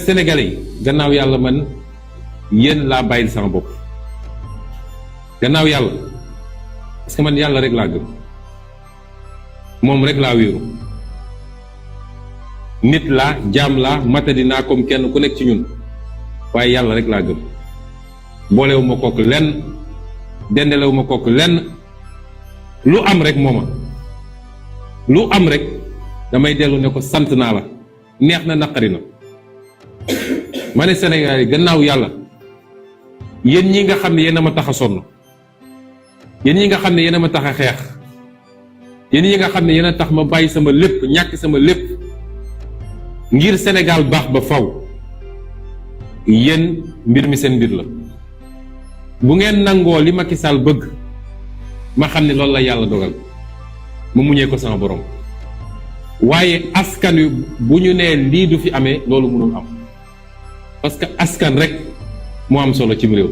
Sénégalais yi gannaaw yàlla man yéen laa bàyyil sama bopp gannaaw yàlla parce que man yàlla rek laa gëm moom rek laa wéeru nit laa jaam laa matadi naa comme kenn ku nekk ci ñun waaye yàlla rek laa gëm boolewu ma kook lenn dendelewu ma kook lenn lu am rek mooma lu am rek damay dellu ne ko sant naa la neex na naqari na ma ne Sénégal yi gannaaw yàlla yéen ñi nga xam ne yéen a ma tax a sonn yéen ñi nga xam ne yéen a ma tax a xeex yéen ñi nga xam ne yéen a tax ma bàyyi sama lépp ñàkk sama lépp ngir Sénégal baax ba faw yéen mbir mi seen mbir la bu ngeen nangoo li Macky Sall bëgg ma xam ne loolu la yàlla dogal ma muñee ko sama borom waaye askan wi bu ñu nee lii du fi amee loolu mënul am parce que askan rek moo am solo cim réew